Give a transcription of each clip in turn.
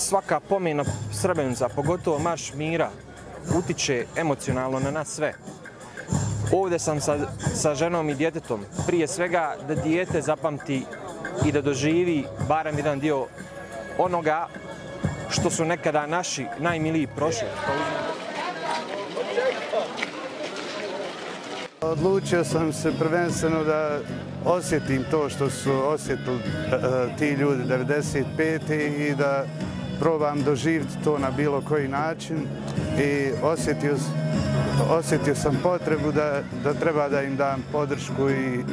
svaka pomena Srebrenica, pogotovo marš mira, utiče emocionalno na nas sve. Ovdje sam sa ženom i djetetom, prije svega da dijete zapamti i da doživi barem jedan dio onoga što su nekada naši najmiliji prošli. Odlučio sam se prvenstveno da osjetim to što su osjetili ti ljudi 95. i da probam doživjeti to na bilo koji način i osjetio sam potrebu da treba da im dam podršku i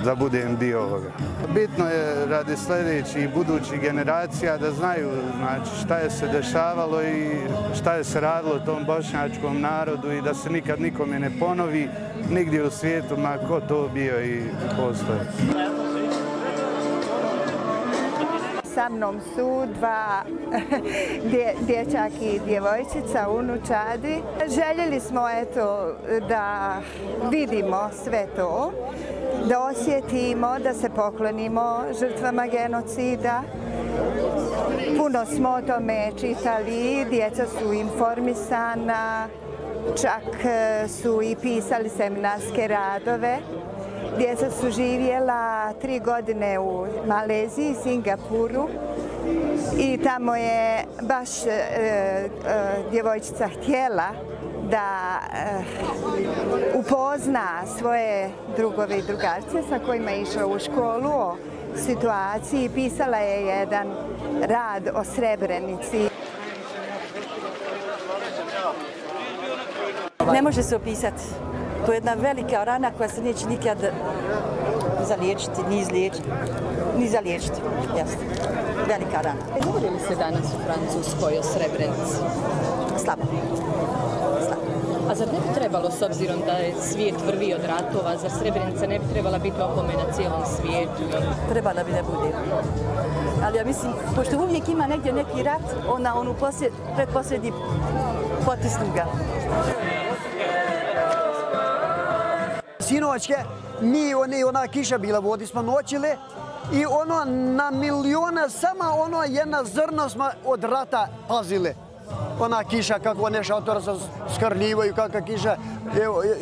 da budem dio ovoga. Bitno je radi sljedećih i budućih generacija da znaju šta je se dešavalo i šta je se radilo tom bošnjačkom narodu i da se nikad nikome ne ponovi nigdje u svijetu, ma ko to bio i postoje. Sa mnom su dva dječak i djevojčica, unučadi. Željeli smo da vidimo sve to, da osjetimo, da se poklonimo žrtvama genocida. Puno smo o tome čitali, djeca su informisana, čak su i pisali seminarske radove. Djeca su živjela 3 godine u Maleziji, Singapuru i tamo je baš djevojčica htjela da upozna svoje drugove i drugarce sa kojima je išla u školu o situaciji. Pisala je jedan rad o Srebrenici. Ne može se opisati. To je jedna velika rana koja se neće nikad zaliječiti, ni izliječiti, ni zaliječiti. Jasno. Velika rana. Govori li se danas u Francuskoj o Srebrenici? Slabo. A zar ne bi trebalo, s obzirom da je svijet vrvi od ratova, zar Srebrenica ne bi trebala biti opomena cijelom svijetu? Trebala bi da bude. Ali ja mislim, pošto uvijek ima negdje neki rat, onu predposljednji potisnu ga. Sinoćke, ona kiša bila, vodi smo noćile i na milijona, samo jedna zrno smo od rata pazile. Ona kiša, kako one šatora se skrljivaju, kakva kiša,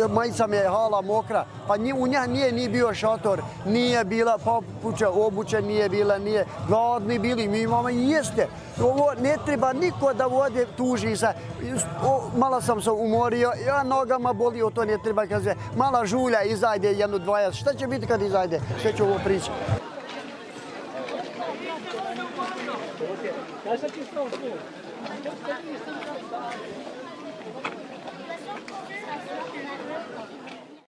majica mi je hala mokra, pa u njih nije bio šator, nije bila papuča, obuća nije bila, nije gladni bili, mi imamo i jeste. Ovo ne treba niko da vode tuži se. Malo sam se umorio, ja nogama bolio, to ne treba kaže. Mala žulja izajde 1-20, šta će biti kad izajde? Sve ću ovo pričati.